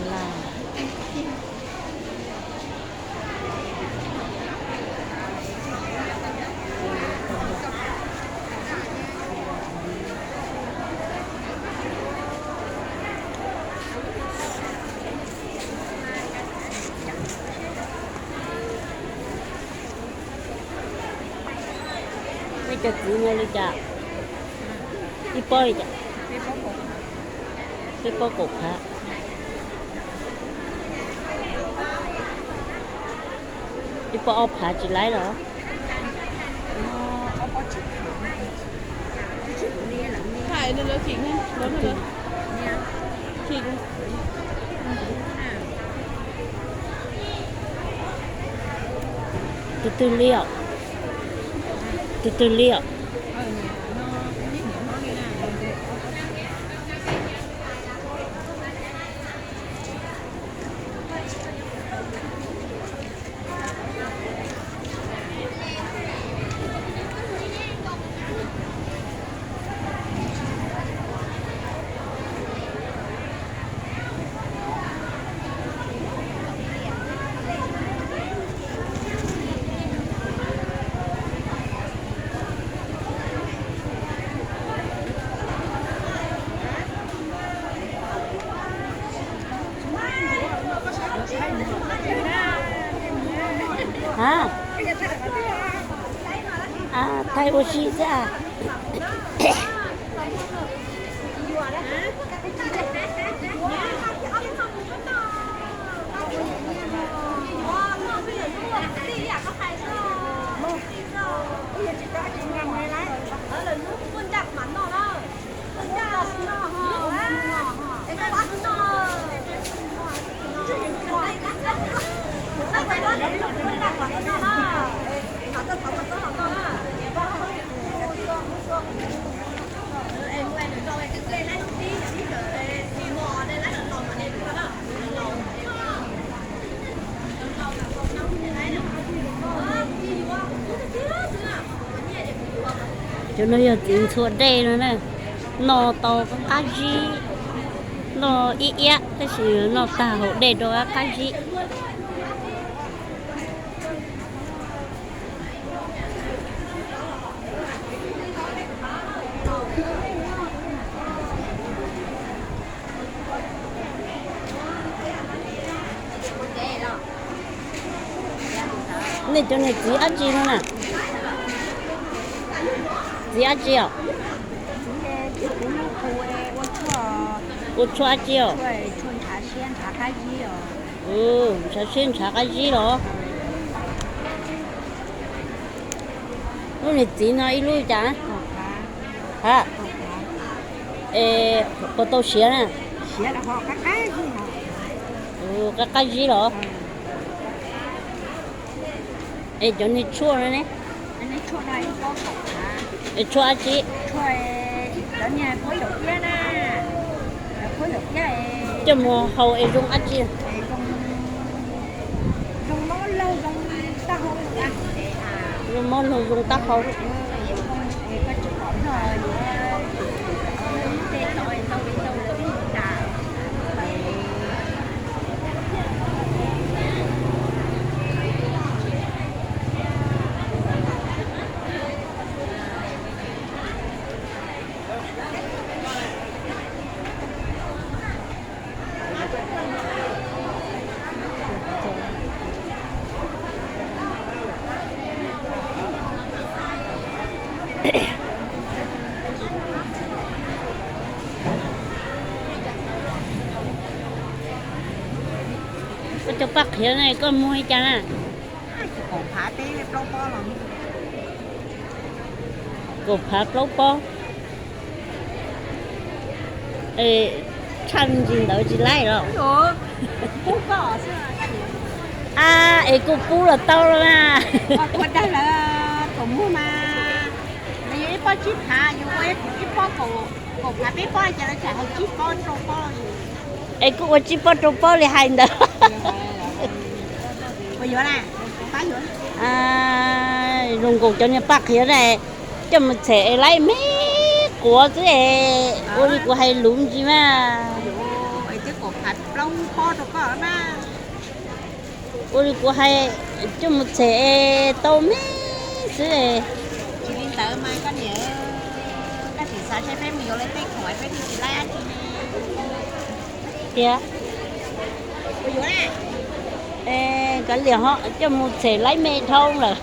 Laj. Nej cov txiv no li cas? Ib pob li cas? Peb pob kaum phav. Ib pob ob phav tsis laib los? Tus twg li os? Tus twg li os? Thaij ua si xwb. Cov no yog txiv ntxhua dej no na, noj tau qab zib, noj iab iab tab sis noj tag haus dej rau qab zib. Nej cov niag txiv dab tsi no na? Txiv dab tsi os? Ua tshuaj dab tsi os? Ntshav siab ntshav qab zib los? Lub niag txiv no ib lub cas? Ha, es puas tau siav na? Qab qab zib los? Es cov niag tshuaj no ne? Es tshuaj dab tsi? Coj mus haus es zoo dab tsi? Zoo mob laug zoo taub hau. Koj cov paj qhiav ne koj muag li cas na? Kaum phav plaub pob. Tshaj me ntsis ntawd tsis laib los? A, es kuj pub los tau los na. Es kuj ua tsib pob rau pob li hais ntawd. Zoo nkaus cov niag paj qhiav na, coj mus txhem es laib me quav xwb es ua li kuv hais lus ntsis mas. Hais plaub pob rau koj na. Ua li kuv hais, coj mus txhem es tau me xwb. Tsis li ntawd mas koj niam, koj tsis xav seb peb mus yuav lawv tej khoom peb thiaj tsis laib dab tsi ne. Tiag. Ua yuav na. Kav liam ho coj mus txhem laib me dhau lawm.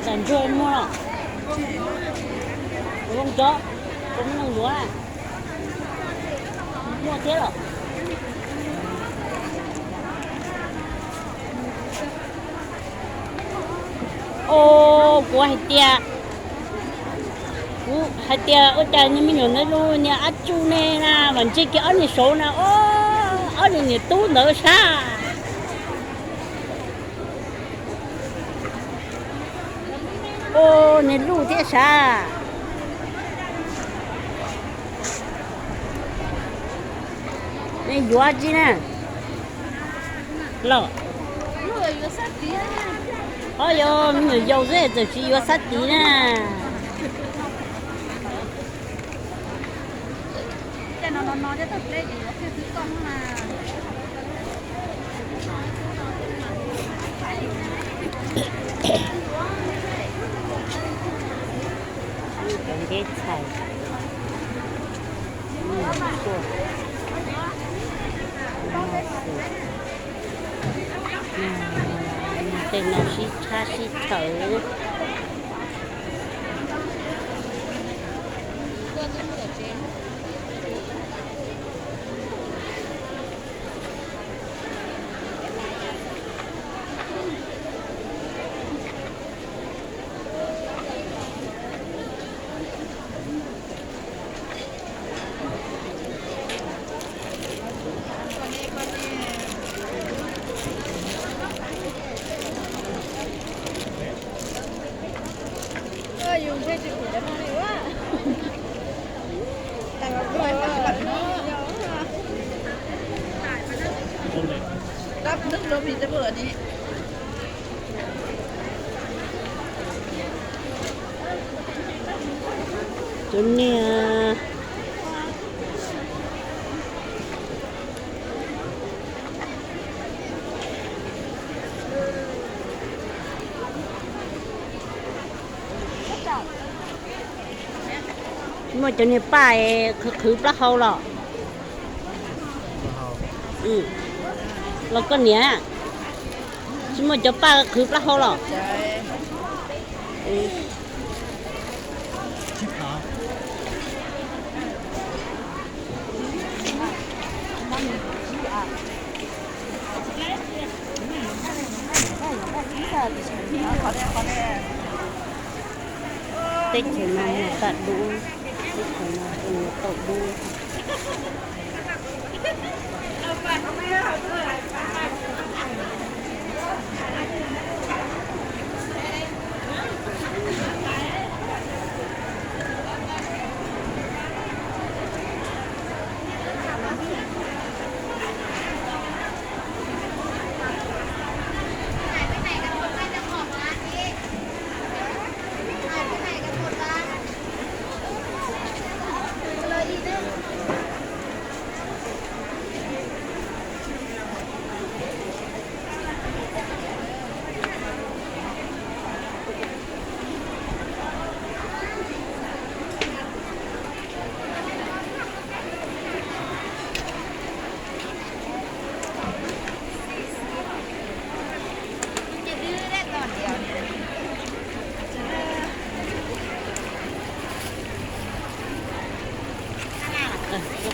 Tam ntsuag muaj los? Kuv zoo cov, kuv muaj neeg yuav na. Muaj thiab los? Os, kuv hais tias, kuv hais tias ua cas niag me nyuam ntawd lub niag ab tsu ne na, mas ntsib kiag ob niag saud na, ob niag niam tub ntawd sab. Os, niag luj thiab sab. Nej yuav tsi na? Los, o yog me nyuam yaus xwb txawm tsis yuav xab tid na. Cov nteb txhais, tej no sib tshab sib tawv. Cov niag Muaj cov niag paj qhwv qhwv plaub hau los? Los koj niam, tsis muaj cov paj qhwv plaub hau los? Teb chaws no muag tag dub, teb chaws no muag tau dub.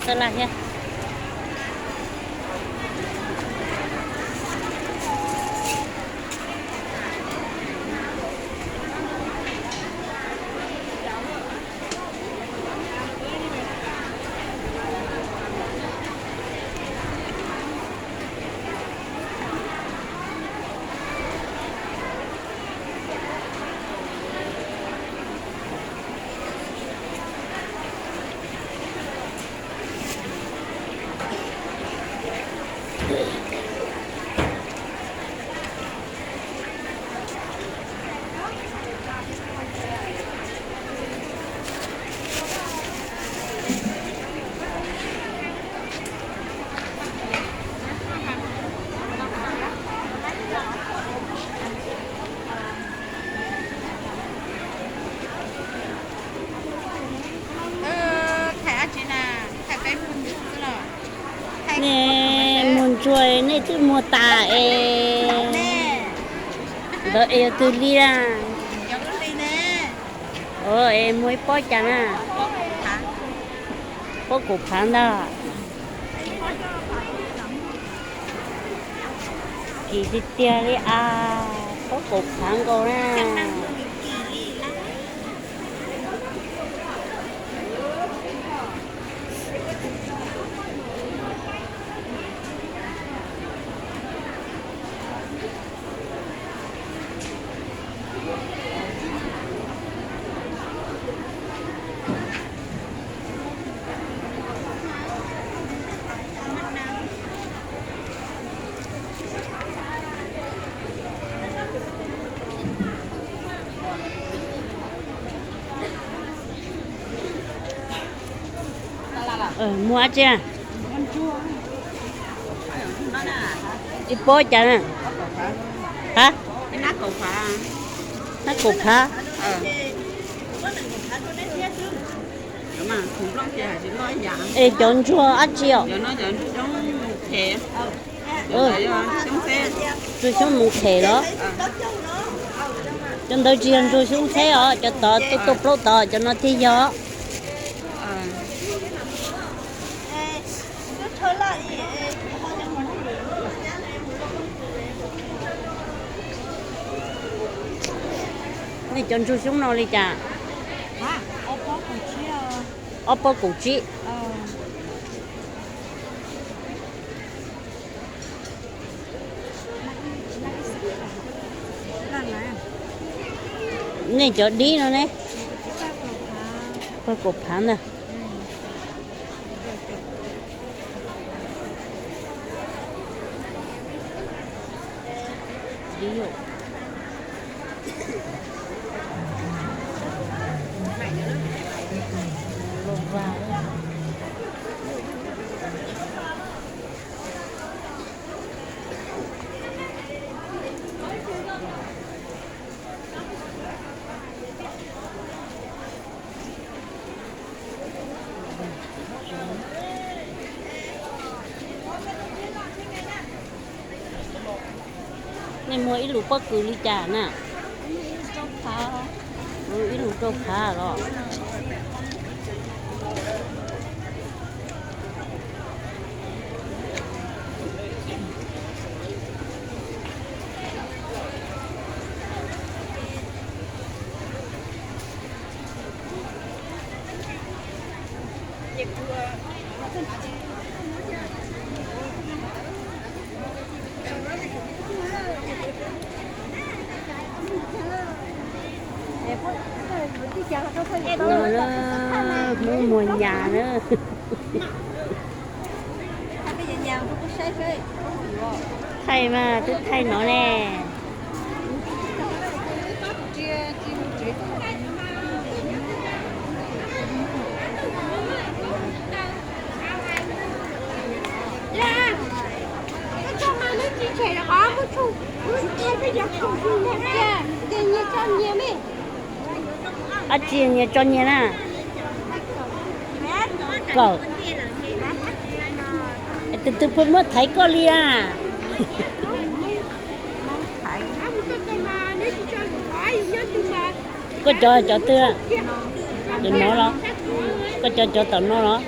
Tab laj thiab. Nej mus ntsuag nej twb muag tas es ntawd es yog twg li a? Es muag ib pob cas na? Pob kaum phav ntag. Kim tiag tiag li a, pob kaum phav nkaus na. Muag dab tsi? Ib pob cas na? Ha? Nab kaum phav. Es cov ntsuag dab tsi os? Ntsuag xyoob mus them los? Cov ntawd tsis yog ntsuag xyoob txheb os, cov tod tuaj tuaj plaub tod, cov no thiaj yog. Nej cov ntsuag xyoob no li cas? Ob pob kaum tsib. Nej cov dib no ne? Pawg kaum phav ntag. Nej muag ib lus pob kws li cas na? Ib lus rau phav los? Ua na, Hmoob muag nyas na. Thaij mas twb thaij no ne. Dab tsi nyias tso nyias na? Kaum. Tus twg pheej muab thaiv koj li a? Koj cov cov twg? Cov no los? Koj cov cov tom no los?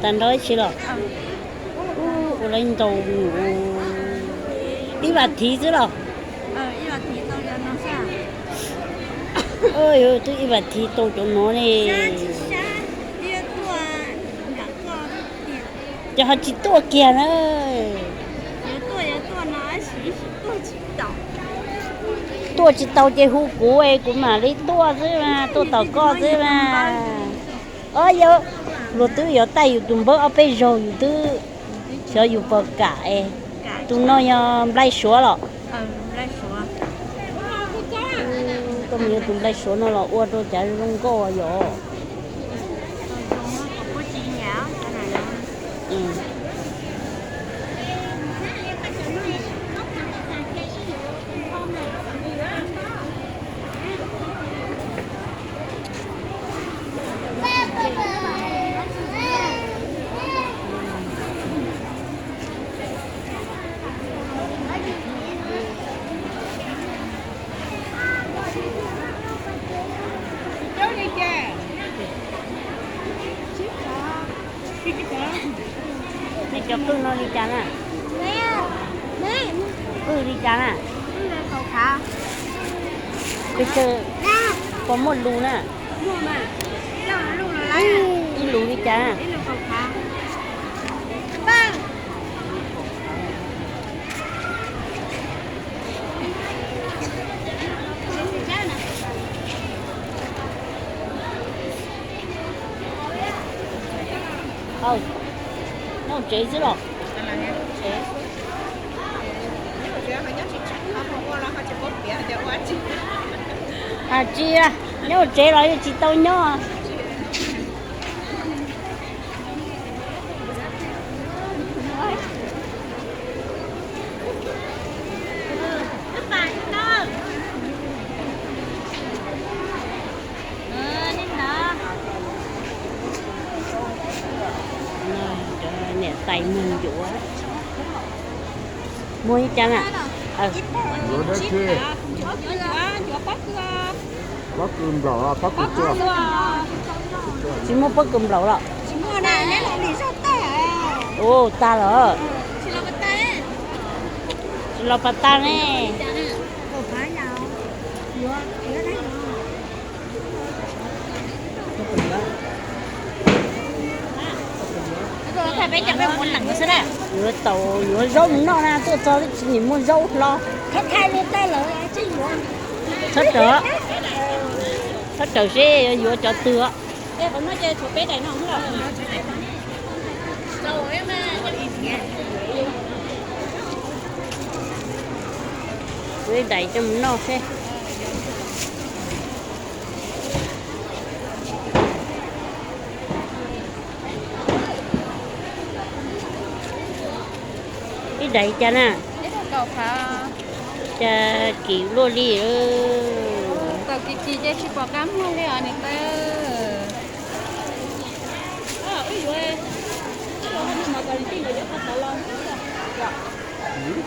Tag nrho ib si los? Ua li ntau, ib vas thiv xwb los? Twb ib vas thiv tau cov no ne. Ces ho tsis tuaj kiag na. Tuaj tsis tau ces hu kuv es kuv mam li tuaj xwb mas, tuaj tom koj xwb mas. Ob, yog luag twb yuav taij yus tus npawb ob peb zaug yus twb xyov yus puas kam es. Tus no yog nplai suav los? Koj mus yuav tus nplai suav no los ua rau cav zoo nkauj yom. Nej cov qwj no li cas na? Qwj li cas na? Pes tsawg? Puas muaj lus na? Ib lus li cas? Nyob tsev xwb los? Has tsis, nyob tsev los yeej tsis tau nyob. Cov niam tais muag ncuav. Muag ib cag na. Pob kws nplaum, pob kws txua. Tsis muaj pob kws nplaum los? Ua tag lawm. Tsis los pas tag ne. Yuav tau, yuav zaub mus noj na, tuaj txog twb tsis nim muaj zaub hlo. Thab raws, thab raws seb yuav cov twg. Ib daim coj mus noj seb. Ib daim cas na? Cas kim luaj li. Tau kim kim ces tsis pom qab muag li os niam tais.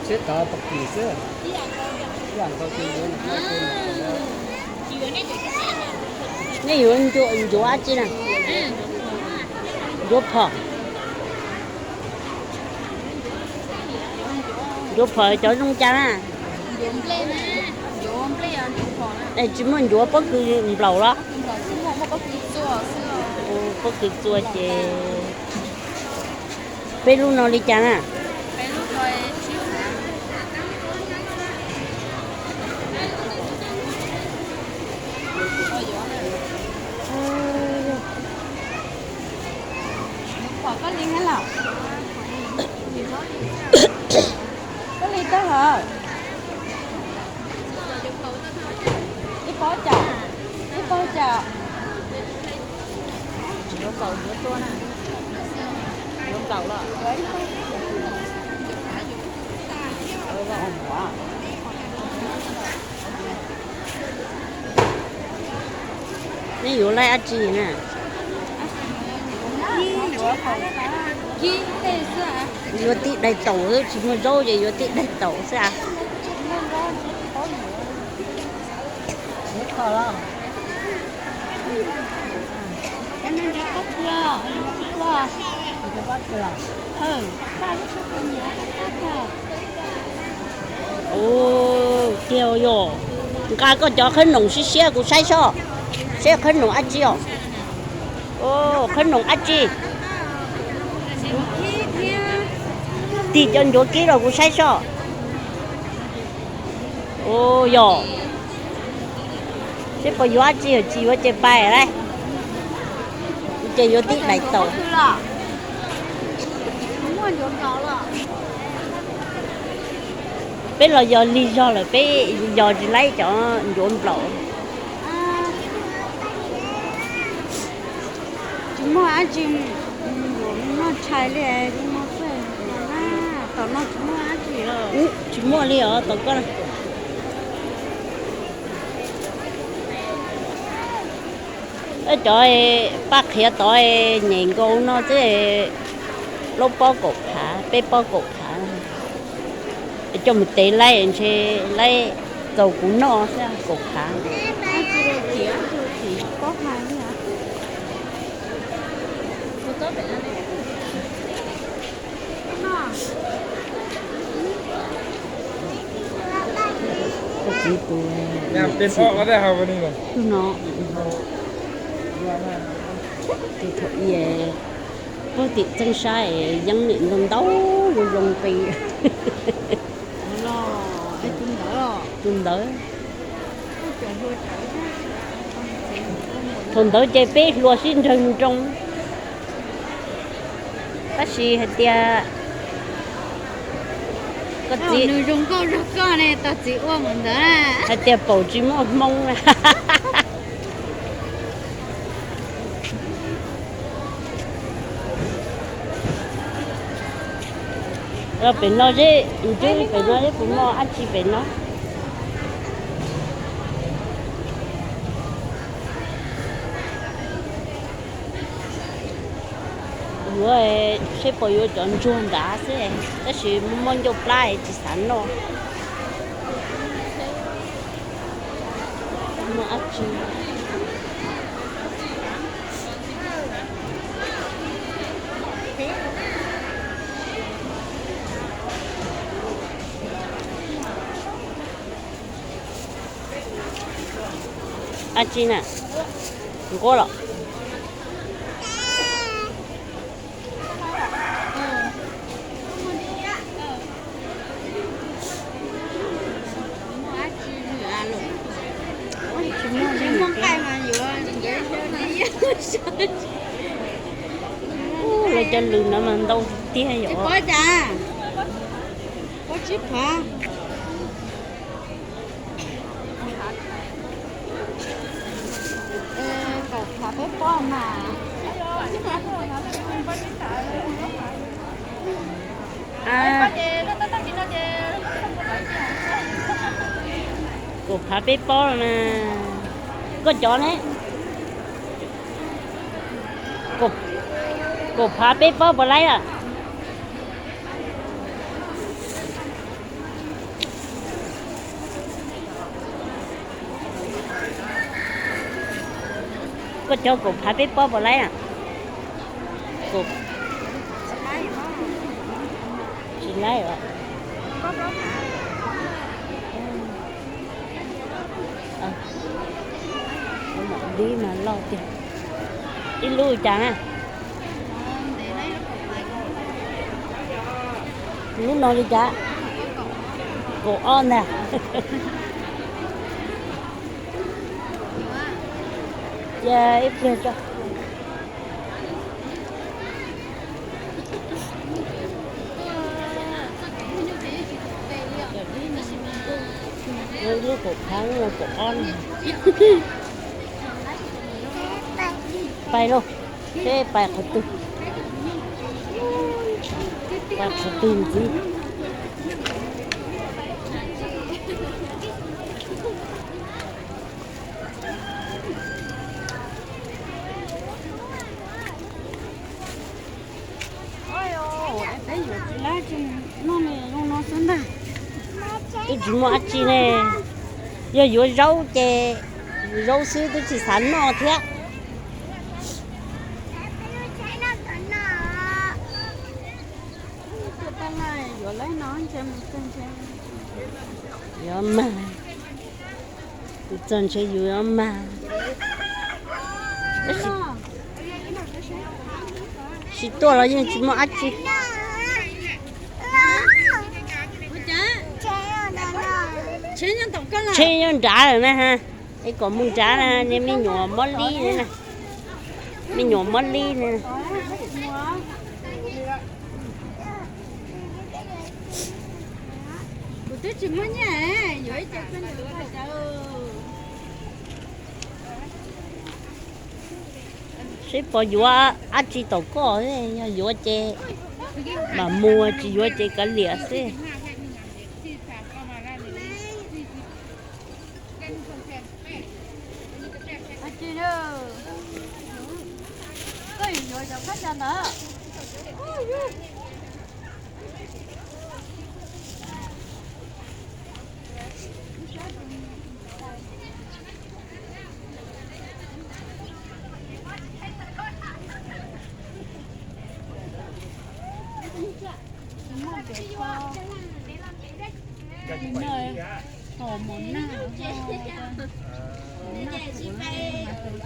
Tsheb tod pov kws xwb. Nej yuav ncuav dab tsi na? Ncuav phom. Ncuav phom cov zoo cas na? Es tsis muaj ncuav pob kws nplaum los? Pob kws txua ces peb lub no li cas na? Koj li tag hov? Ib pob cas? Ib pob cas? Tsis yuav nplaum, yuav tua na. Yuav nplaum los? Nej yuav laij dab tsi na? Yuav tib daim taum xwb, tsis muaj zaub ces yuav tib daim taum xwb a. Tiag yog, nqa koj cov qhab noom siab siab kuv saib soj, seb qhab noom dab tsi os. Qhab noom dab tsi? Tig cov ncuav kib los kuv saib soj. Yog, seb puas yuav dab tsi, tsis yuav ces pais lauj. Ces yuav tib daim taum. Peb los yog lig zog lawm, peb yog tsis laib cov ncuav nplaum. Tsis muaj dab tsi yuav Noj tshais li, noj xwb. Tom no tsis muaj dab tsi. Tsis muaj li os tom koj. Cov paj qhiav tod nyem nkaus no xwb, plaub pob kaum phav, peb pob kaum phav. Coj mus tev laib ntshe laib txaus kuv noj xwb kaum phav. Koj txiv tus, tus no, tus thaum i puag tim txeeb sab es yeeb nim ntau ntau zoo zoo pes. Tus ntawd, thaum ntawd ces peb hluas sib nrawg nroos. Tab sis hais tias koj txiv, nws zoo nkauj zog koj ne, tau txiv ua mus ntawd. Hais tias paum tsis muaj hmoo. Pem no zeb, ntsib pem no zeb puas muaj dab tsi pem no. Yuav seb puas yuav cov ntsuag nrad xwb, tab sis muaj ncauj plab tsis xav noj. Muaj dab tsi? Dab tsi na? Nquab los? Lawv cov lws no mas ntau tiag yom. Kaum phav peb pob mas. Kaum phav peb pob los mas. Koj cov ne? Kaum phav peb pob puas laib lawm? Koj cov kaum phav peb pob puas laib? Tsis laib os. Dib mas loj tiag. Ib lub cas na? Lub no li cas? Kaum ob ntag. Cia ib pliag tso. Lub kaum phav, lub no kaum ob. Pais lauj, peb pais qhov twg? Pais qhov twg ntxiv? Twb tsis muaj dab tsi ne. Yog yuav zaub ces zaub xwb twb tsis xav noj thiab. Yuav mag, txog ntshe yus yuav mag. Tsis tuaj los yeej tsis muaj dab tsi. Tsheb nyob nrad lawm na ha. Es kom mus nrad na, nej me nyuam mob lib ne. Me nyuam mob lib ne. Kuv twb tsis muaj nyiaj, yuav ib co khaub ncaws. Peb puas yuav dab tsi tom koj, yog yuav ces mam mus, tsis yuav ces kav liam xwb.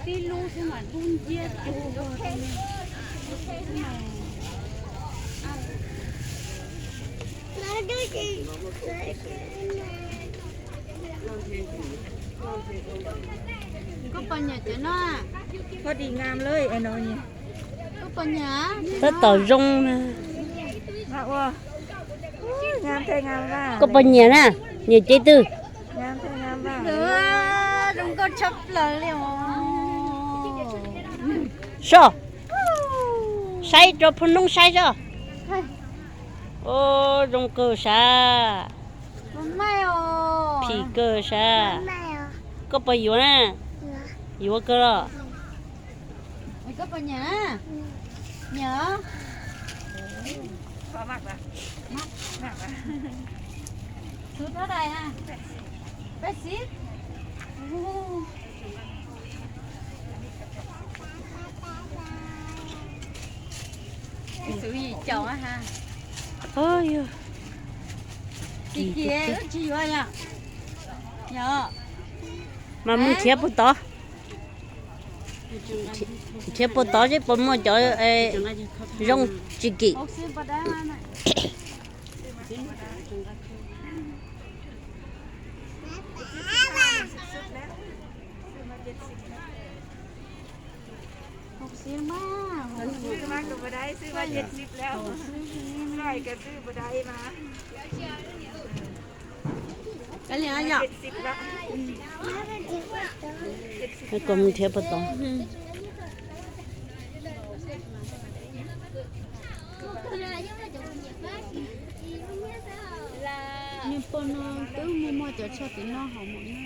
Tib lub xwb mas dub nciab cug. Koj pos nyiam cov no? Koj dis ngam lawm no. Koj pos nyiam? Tab tom zoo na. Koj pos nyiam na, nyiam cev twg? Zoo nkauj tshaj plaws li os. Soj, saib rau phoo noob saib soj. Zoo kawg sav. Phim kawg sav. Koj puas yuav na? Yuav kawg los? Koj puas nyiam? Nyiam. Tus thob dais a? Peb xib. Xub yim caum ha. Kim kim wb tsis yuav yom? Yom. Mas mus nrhiav puag tod. Nrhiav puag tod seb puas muaj cov zoo tsis kim. Koj mus nrhiav puag tod. Niag pog no twb muaj muaj cov tsho tim no hauv mom no.